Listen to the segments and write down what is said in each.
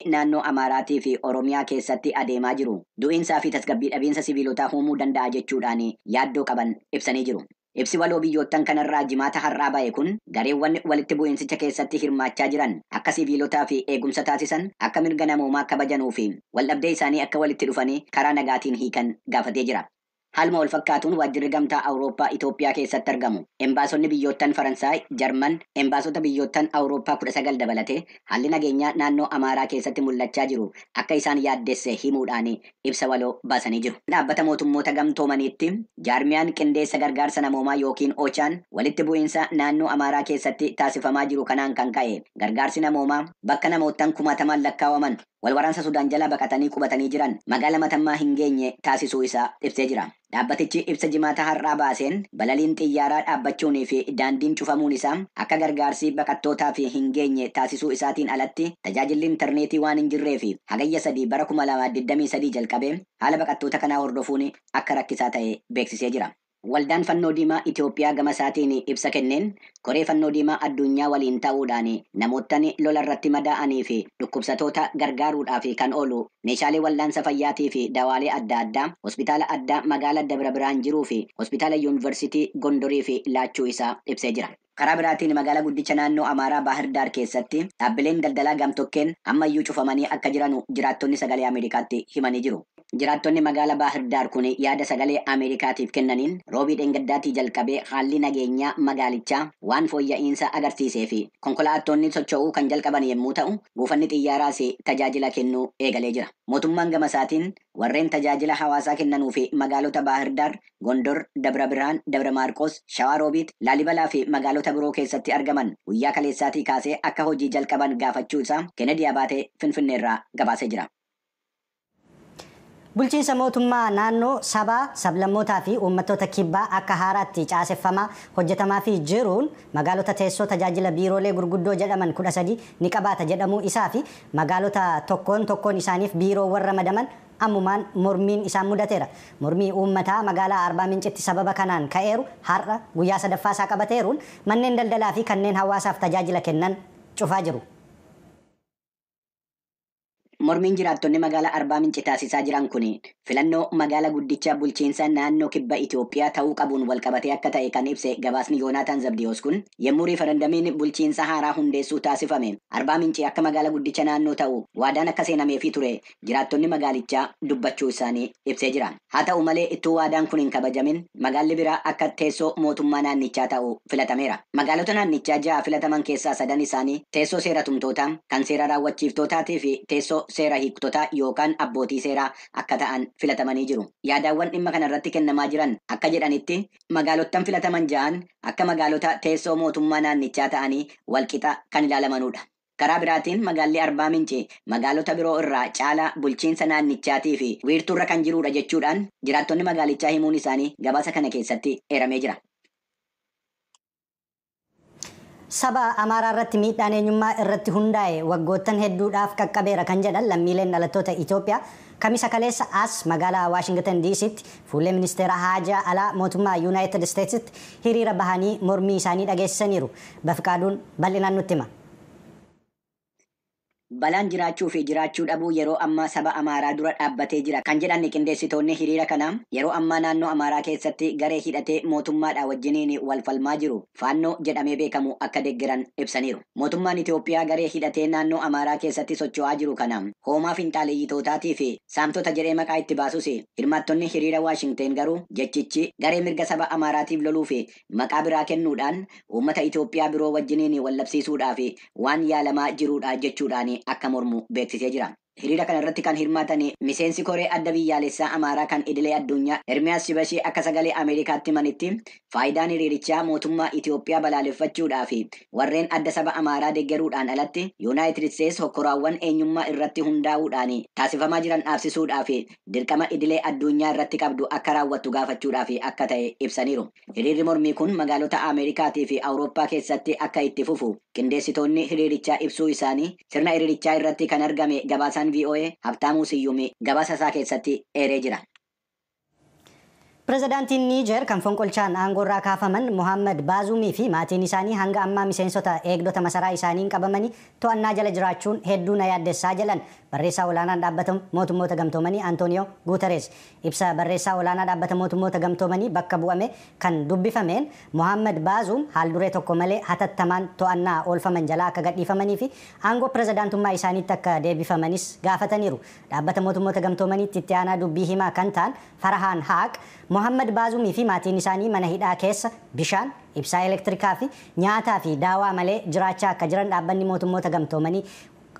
Naannoo Amaaraatii fi Oromiyaa keessatti adeemaa jiru du'iinsaa fi tasgabbii dhabiinsa siviilotaa uumuu danda'a jechuudhaan yaaddoo qaban ibsanii jiru. Ibsi waloo biyyoottan kanarraa Jimaata har'aa ba'e kun gareewwan walitti bu'iinsicha keessatti hirmaachaa jiran akka siviilotaa fi eegumsa taasisan, akka mirga namoomaa kabajanuu fi waldhabdee isaanii akka walitti dhufanii karaa nagaatiin hiikan gaafatee jira. Haaluma wal fakkaatuun, waajjirri Gamtaa Awurooppaa Itoophiyaa keessatti argamu embaasonni biyyoottan Faransaay, Jarman, embaasota biyyoottan Awurooppaa 19 dabalatee haalli nageenyaa naannoo Amaaraa keessatti mul'achaa jiru akka isaan yaaddesse himuudhaan ibsa waloo baasanii jiru. Dhaabbata Mootummoota Gamtoomaniitti jaarmiyaan qindeessa gargaarsa namoomaa yookiin OCHAn walitti bu'iinsa naannoo Amaaraa keessatti taasifamaa jiru kanaan kan ka'e gargaarsi namoomaa bakka namoottan kumaatamaan lakkaawaman wal waraansa Sudaan jala baqatanii qubatanii jiran magaala Matammaa hin geenye taasisuu isaa ibsee jira. Dhaabbatichi ibsa Jimaata har'aa baaseen balaliin xiyyaaraa dhaabbachuunii fi daandiin cufamuun isaa akka gargaarsi baqattootaa fi hin geenye taasisuu isaatiin alatti, tajaajilli intarneetii waan hin jirree fi Hagayya 3 bara 2023 jalqabee haala baqattoota kanaa hordofuun akka rakkisaa ta'e beeksisee jira. Waldaan Fannoo Diimaa Itoophiyaa gama isaatiin ibsa kenneen, Koree Fannoo Diimaa Addunyaa waliin ta'uudhaan namoottan lola irratti madaa'anii fi dhukkubsatoota gargaaruudhaaf kan oolu meeshaalee wal'aansa fayyaatii fi dawaalee adda addaa hospitaala addaa magaala Dabra Birhaan jiruu fi hospitaala Yuunivarsiitii Gondorii fi laachuu isaa ibsee jira. Karaa biraatiin, magaalaa guddicha naannoo Amaaraa Baahir Daar keessatti dhaabbileen daldalaa gamtokkeen ammayyuu cufamanii akka jiranu jiraattonni Sagalee Ameerikaatti himanii jiru. Jiraattonni magaalaa Baahir Daar kun yaada Sagalee Ameerikaatiif kennaniin, Roobii dheengaddaatii jalqabee haalli nageenyaa magaalichaa waan fooyya'insa agarsiisee fi konkolaattonni socho'uu kan jalqaban yommuu ta'u, buufanni xiyyaaraas tajaajila kennuu eegalee jira. Mootummaan gama isaatiin warreen tajaajila hawaasaa kennanuu fi magaalota Baahir Daar, Gondor, Dabra Birhaan, Dabra Maarqos, Shawaa Roobiit, Laalibalaa fi magaalota biroo keessatti argaman guyyaa kaleessaatii kaasee akka hojii jalqaban gaafachuu isaa Kennedy Abaatee Finfinneerraa gabaasee jira. Bulchiinsa mootummaa naannoo sabaa, sablammootaa fi uummattoota Kibbaa akka haaraatti caaseffamaa hojjetamaa fi jiruun magaalota teessoo tajaajila biiroolee gurguddoo jedhaman 13 ni qabaata jedhamuu isaa fi magaalota tokkoon tokkoon isaaniif biiroowwan ramadaman ammumaan mormiin isaan mudateera. Mormii uummataa magaalaa Arbaa Mincitti sababa kanaan ka'eeru har'a guyyaa sadaffaa isaa qabateeruun manneen daldalaa fi kanneen hawaasaaf tajaajila kennan cufaa jiru. Mormiin jiraattonni magaalaa Arbaa Minci taasisaa jiran kun filannoo magaalaa guddicha bulchiinsa naannoo Kibba Itoophiyaa ta'uu qabuun walqabatee akka ta'e kan ibse gabaasni Yoonaataan Zabdiyoos kun, yommuu riifarandamiin bulchiinsa haaraa hundeessuu taasifame Arbaa Minci akka magaalaa guddicha naannoo ta'u waadaan akka seenameefii ture jiraattonni magaalichaa dubbachuu isaanii ibsee jira. Haa ta'u malee, ittuu waadaan kun hin kabajamin magaalli biraa akka teessoo mootummaa naannichaa ta'u filatameera. Magaalota naannichaa ja'a filataman keessaa sadan isaanii teessoo seera tumtootaa, kan seera raawwachiiftootaatii fi teessoo seera hiiktotaa yookaan abbootii seeraa akka ta'an filatamanii jiru. Yaadaawwan dhimma kanarratti kennamaa jiran akka jedhanitti, magaalottan filataman ja'an akka magaalota teessoo mootummaa naannichaa ta'anii walqixa kan ilaalamanudha. Karaa biraatiin, magaalli Arbaa Minci magaalota biroo irraa caalaa bulchiinsa naannichaatii fi wiirtuurra kan jirudha jechuudhaan jiraattonni magaalichaa himuun isaanii gabaasa kana keessatti eeramee jira. Saba Amaaraa irratti miidhaan eenyummaa irratti hundaa'e waggoottan hedduudhaaf qaqqabeera kan jedhan lammiileen dhalattoota Itoophiyaa Kamisa kaleessa as magaalaa Waashingtan DCtti fuullee ministeera haajaa alaa mootummaa Yuunaayitid Isteetsitti hiriira bahanii mormii isaanii dhageessisaniiru. Bafiqaaduun bal'inaan nutti hima. Balaan jiraachuu fi jiraachuu dhabuu yeroo ammaa saba Amaaraa dura dhaabbatee jira kan jedhan qindeessitoonni hiriira kanaa, yeroo ammaa naannoo Amaaraa keessatti garee hidhatee mootummaadha wajjiniin wal falmaa jiru Faannoo jedhamee beekamu akka deeggaran ibsaniiru. Mootummaan Itoophiyaa garee hidhatee naannoo Amaaraa keessatti socho'aa jiru kana hoomaa finxaaleeyyitootaatii fi saamtota jedhee maqaa itti baasus, hirmaattonni hiriira Waashingteen garuu jechichi garee mirga saba Amaaraatiif loluu fi maqaa biraa kennuudhaan uummata Itoophiyaa biroo wajjiniin wallabsiisuudhaaf waan yaalamaa jirudha jechuudhaan akka mormu beeksisee jira. Hiriira kana irratti kan hirmaatan miseensi Koree Adda Biyyaalessaa Amaaraa kan idilee addunyaa Ermiyaas Shibashii akka Sagalee Ameerikaatti himanitti, faayidaan hiriirichaa mootummaa Itoophiyaa balaaleffachuudhaa fi warreen adda saba Amaaraa deeggaruudhaan alatti, Yuunaayitid Isteets hokkoraawwan eenyummaa irratti hundaa'uudhaan taasifamaa jiran dhaabsisuudhaa fi dirqama idilee addunyaa irratti qabdu akka raawwattu gaafachuudhaaf akka ta'e ibsaniiru. Hiriirri mormii kun magaalota Ameerikaatii fi Awurooppaa keessatti akka itti fufu qindeessitoonni hiriirichaa ibsuu isaanii sirna hiriirichaa irratti kan argame gabaasaan VOA Habtaamuu Siyyuumii gabaasa isaa keessatti eeree jira. Pirezidaantiin Niijer kan fonqolchaan aangoorraa kaafaman Mohaammed Baazuumii fi maatiin isaanii hanga ammaa miseensota eegdota masaraa isaaniin qabamanii to'annaa jala jiraachuun hedduu na yaaddessaa jedhan barreessaa olaanaan dhaabbata mootummoota gamtoomanii Antooniyoo Guuterees. Ibsa barreessaa olaanaa dhaabbata mootummoota gamtoomanii bakka bu'ame kan dubbifameen Mohaammed Baazuum haal duree tokko malee hatattamaan to'annaa oolfaman jalaa akka gadhiifamanii fi aangoo pirezidaantummaa isaaniitti akka deebifamanis gaafataniiru. Dhaabbata mootummoota gamtoomaniitti itti aanaa dubbii himaa kan ta'an Farahaan Haaq Mohaammed Baazuumii fi maatiin isaanii mana hidhaa keessa bishaan, ibsaa elektirikaa fi nyaataa fi daawaa malee jiraachaa akka jiran dhaabbanni mootummoota gamtoomanii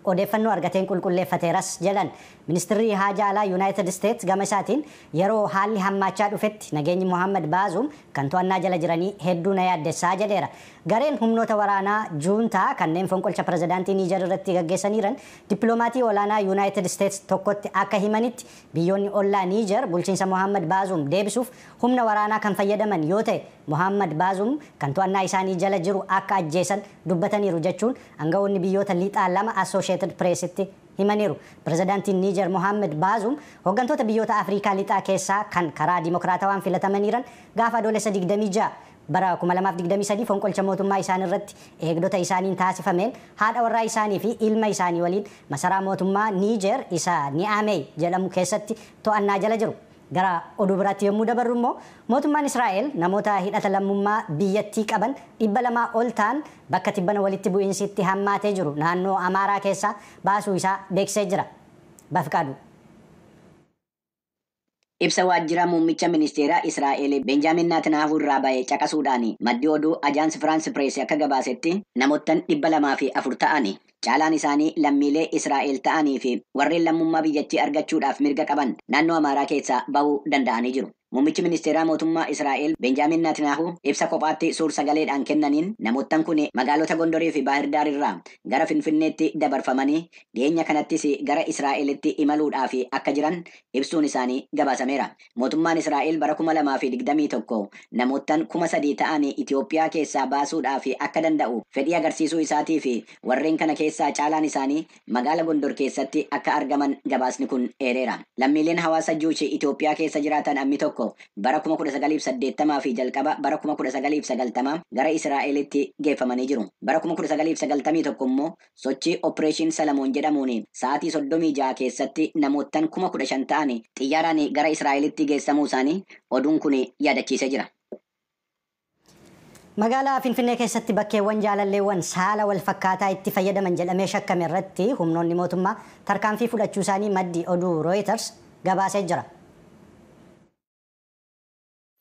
odeeffannoo argateen qulqulleeffateeras jedhan. Ministirri haajaa alaa Yuunaayitid Isteets gama isaatiin yeroo haalli hammaachaa dhufetti nageenyi Mohaammed Baazuum kan to'annaa jala jiranii hedduu na yaaddessaa jedheera. Gareen humnoota waraanaa juuntaa kanneen fonqolcha pirezidaantii Niijer irratti gaggeessaniiran dippiloomatii olaanaa Yuunaayitid Isteets tokkotti akka himanitti biyyoonni ollaa Niijer bulchiinsa Mohaammed Baazuum deebisuuf humna waraanaa kan fayyadaman yoo ta'e Mohaammed Baazuum kan to'annaa isaanii jala jiru akka ajjeesan dubbataniiru jechuun aangawoonni biyyoota lixaa lama Associated Pressitti himaniiru. Pirezidaantiin Niijer Mohaammed Baazuum hooggantoota biyyoota Afrikaa lixaa keessaa kan karaa dimokiraatawaan filatamaniiran gaafa Adoolessa 26 bara 2023 fonqolcha mootummaa isaan irratti eegdota isaaniin taasifameen haadha warraa isaanii fi ilma isaanii waliin masaraa mootummaa Niijer isa Ni'aamey jedhamu keessatti to'annaa jala jiru. Gara oduu biraatti yommuu dabarru immoo mootummaan Israa'el namoota hidhata lammummaa biyyattii qaban 200 ol ta'an bakka tibbana walitti bu'iinsitti hammaatee jiru naannoo Amaaraa keessaa baasuu isaa beeksisee jira. Bafiqaadu. Ibsa waajjira muummicha ministeeraa Israa'el Benjaamin Naatanaahuu irraa ba'e caqasuudhaan maddi oduu Ajaans Firaans Pirees akka gabaasetti namoottan 204 ta'ani caalaan isaanii lammiilee Israa'el ta'anii fi warreen lammummaa biyyattii argachuudhaaf mirga qaban naannoo Amaaraa keessaa bahuu danda'anii jiru. Muummichi ministeeraa mootummaa Israa'el Benjaamin Naatanaahuu ibsa kophaatti suur sagaleedhaan kennaniin namoottan kun magaalota Gondorii fi Baahirdaar irraa gara Finfinneetti dabarfamanii dhiyeenya kanattis gara Israa'elitti imaluudhaaf akka jiran ibsuun isaanii gabaasameera. Mootummaan Israa'el bara 2021 namoottan 3,000 ta'an Itoophiyaa keessaa baasuudhaaf akka danda'u fedhii agarsiisuu isaatii fi warreen kana keessaa caalaan isaanii magaala Gondor keessatti akka argaman gabaasni kun eereera. Lammiileen hawaasa Juushi Itoophiyaa keessa jiraatan ammi tokko bara 1980 fi jalqaba bara 1990 gara Israa'elitti geeffamanii jiru. Bara 1991 immoo sochii Operation Salamoon jedhamuun sa'aatii 36 keessatti namoottan 15,000 ta'an xiyyaaraan gara Israa'elitti geessamuu isaanii oduun kun yaadachiisee jira. Magaalaa Finfinnee keessatti bakkeewwan jaalalleewwan saala wal fakkaataa itti fayyadaman jedhamee shakkame irratti humnoonni mootummaa tarkaanfii fudhachuu isaanii maddi oduu Reuters gabaasee jira.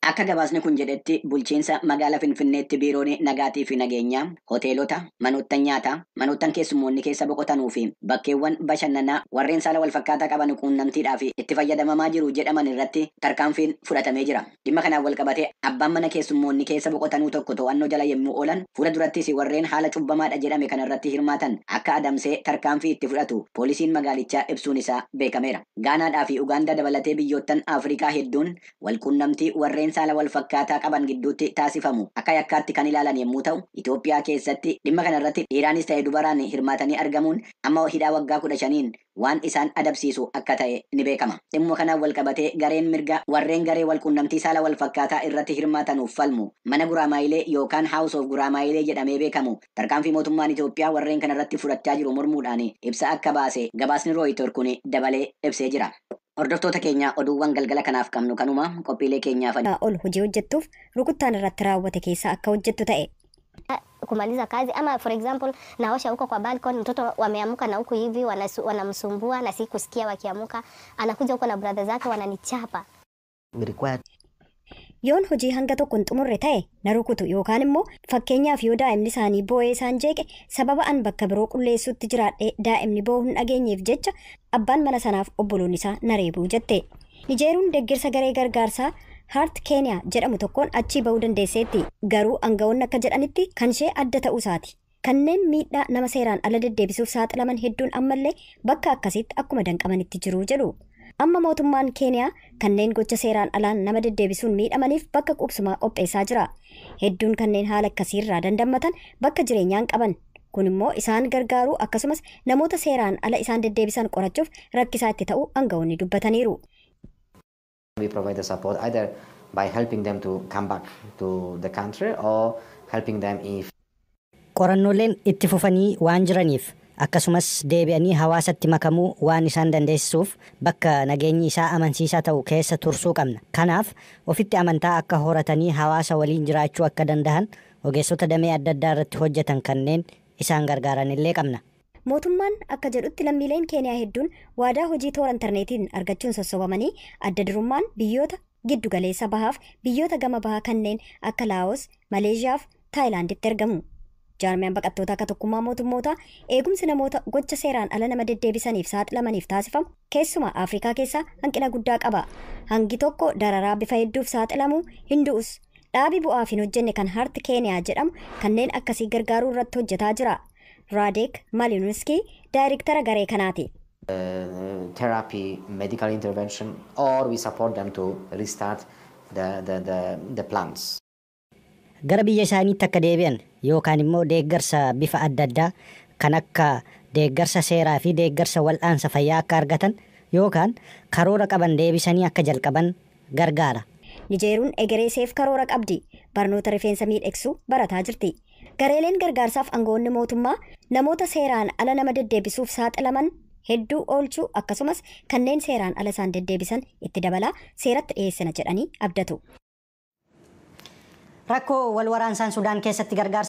Akka gabaasni kun jedhetti bulchiinsa magaalaa Finfinneetti biiroon nagaatii fi nageenyaa hoteelota, manoottan nyaataa, manoottan keessummoonni keessa boqotanuu fi bakkeewwan bashannanaa warreen saala walfakkaataa qaban quunnamtiidhaaf itti fayyadamamaa jiru jedhaman irratti tarkaanfiin fudhatamee jira. Dhimma kanaan wal qabatee abbaan mana keessummoonni keessa boqotanuu tokko to'annoo jala yommuu oolan fuula durattis warreen haala cubbamaadha jedhame kanarratti hirmaatan akka adamsee tarkaanfii itti fudhatu poolisiin magaalichaa ibsuun isaa beekameera. Gaanaadhaa fi Ugaandaa dabalatee biyyoottan Afrikaa hedduun wal quunnamtii warreen saala wal fakkaataa qaban gidduutti taasifamu akka yakkaatti kan ilaalan yommuu ta'u, Itoophiyaa keessatti dhimma kanarratti dhiiraanis ta'e dubaraan hirmaatanii argamuun amma hidhaa waggaa 15 waan isaan adabsiisu akka ta'e ni beekama. Dhimma kanaan wal qabatee gareen mirga warreen garee wal quunnamtii saala wal fakkaataa irratti hirmaatanuuf falmu mana Guraamaayilee yookaan House of Guraamaayilee jedhamee beekamu tarkaanfii mootummaan Itoophiyaa warreen kanarratti fudhachaa jiru mormuudhaan ibsa akka baase gabaasni Rooyiter kun dabalee ibsee jira. Hordoftoota keenya oduuwwan galgala kanaaf qabnu kanuma qophiilee keenyaaf ol hojii hojjettuuf rukuttaan irratti raawwate keessa akka hojjettu ta'e. Kumaliza kazi ama for example naosha huko kwa balcony, mtoto wameamuka na huku hivi wanamsumbua na si kusikia wakiamuka, anakuja huko na brother zake wananichapa. Yoon hojii hanga tokko hin xumurre ta'e na rukutu yookaan immoo fakkeenyaaf yoo daa'imni isaanii boo'ee isaan jeeqe sababa an bakka biroo qulleessuutti jiraadhee daa'imni boo'uu hin dhageenyeef jecha abbaan mana sanaaf obboloonni isaa na reebuu jette. Nijeeruun deeggarsa garee gargaarsaa Hart Keeniyaa jedhamu tokkoon achii bahuu dandeesseetti. Garuu aangawoonni akka jedhanitti kan ishee adda ta'uu isaati. Kanneen miidhaa nama seeraan ala deddeebisuuf saaxilaman hedduun ammallee bakka akkasiitti akkuma danqamanitti jiru jedhu. Amma mootummaan Keeniyaa kanneen gocha seeraan alaan nama deddeebisuun miidhamaniif bakka qubsumaa qopheessaa jira. Hedduun kanneen haala akkasiirraa dandammatan bakka jireenyaan qaban. Kun immoo isaan gargaaruu akkasumas namoota seeraan ala isaan deddeebisan qorachuuf rakkisaa itti ta'uu aangawoonni dubbataniiru. We provide the support either by helping them to come back to the country or helping them if Qorannooleen itti fufanii waan jiraniif, akkasumas deebi'anii hawaasatti makamuu waan isaan dandeessisuuf, bakka nageenyi isaa amansiisaa ta'u keessa tursuu qabna. Kanaaf ofitti amantaa akka horatanii hawaasa waliin jiraachuu akka danda'an ogeessota damee adda addaa irratti hojjetan kanneen isaan gargaaran illee qabna. Mootummaan akka jedhutti, lammiileen Keeniyaa hedduun waadaa hojii toora intarneetiin argachuun sossobamanii adda durummaan biyyoota giddu galeessa bahaaf biyyoota gama bahaa kanneen akka Laawos, Maleeshiyaa fi Taayilaanditti argamu. Jaarmiyaan baqattoota akka Tokkummaa Mootummootaa eegumsi namoota gocha seeraan ala nama deddeebisaniif saaxilamaniif taasifamu keessumaa Afrikaa keessaa hanqina guddaa qaba. Hangi tokko dararaa bifa hedduuf saaxilamu, hin du'us. Dhaabi bu'aaf hin hojjenne kan Hart Keeniyaa jedhamu kanneen akkasii gargaaruu irratti hojjetaa jira. Raadek Malinuski daayirektara garee kanaati. Therapy, medical intervention, or we support them to restart the plans. Gara biyya isaaniitti akka deebi'an yookaan immoo deeggarsa bifa adda addaa kan akka deeggarsa seeraa fi deeggarsa wal'aansa fayyaa akka argatan yookaan karoora qaban deebisanii akka jalqaban gargaara. Nijeeruun egeree seef karoora qabdi. Barnoota rifeensa miidhagsuu barataa jirti. Gareeleen gargaarsaaf aangawoonni mootummaa namoota seeraan ala nama deddeebisuuf saaxilaman hedduu oolchuu, akkasumas kanneen seeraan ala isaan deddeebisan itti dabalaa seeratti dhiyeessina jedhanii abdatu. Rakkoo wal waraansaan Sudaan keessatti gargaarsa